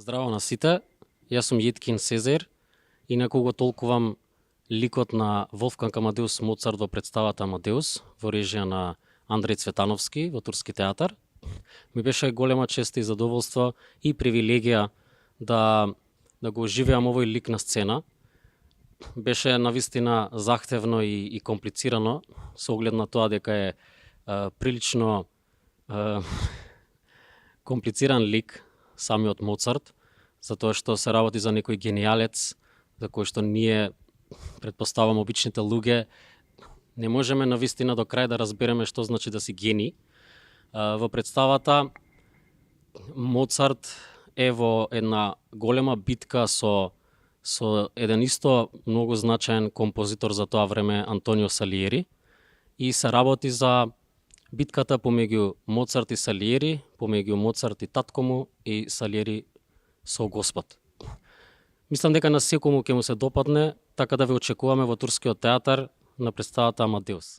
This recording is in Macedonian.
Здраво на сите, јас сум Јиткин Сезер, инаку го толкувам ликот на Волфганг Амадеус Моцарт во представата Амадеус, во режија на Андреј Цветановски во Турски театар. Ми беше голема чест и задоволство и привилегија да го оживеам овој лик на сцена. Беше навистина захтевно и комплицирано, со оглед на тоа дека е прилично комплициран лик, самиот Моцарт, затоа што се работи за некој гениалец, за кој што ние, предпоставам, обичните луѓе, не можеме навистина до крај да разбереме што значи да си гени. Во представата Моцарт е во една голема битка со еден исто многу значаен композитор за тоа време, Антонио Салиери, и се работи за битката помеѓу Моцарт и Салиери, помеѓу Моцарт и татко му и Салиери со Господ. Мислам дека на секому ќе му се допадне, така да ве очекуваме во Турскиот театар на представата Амадеус.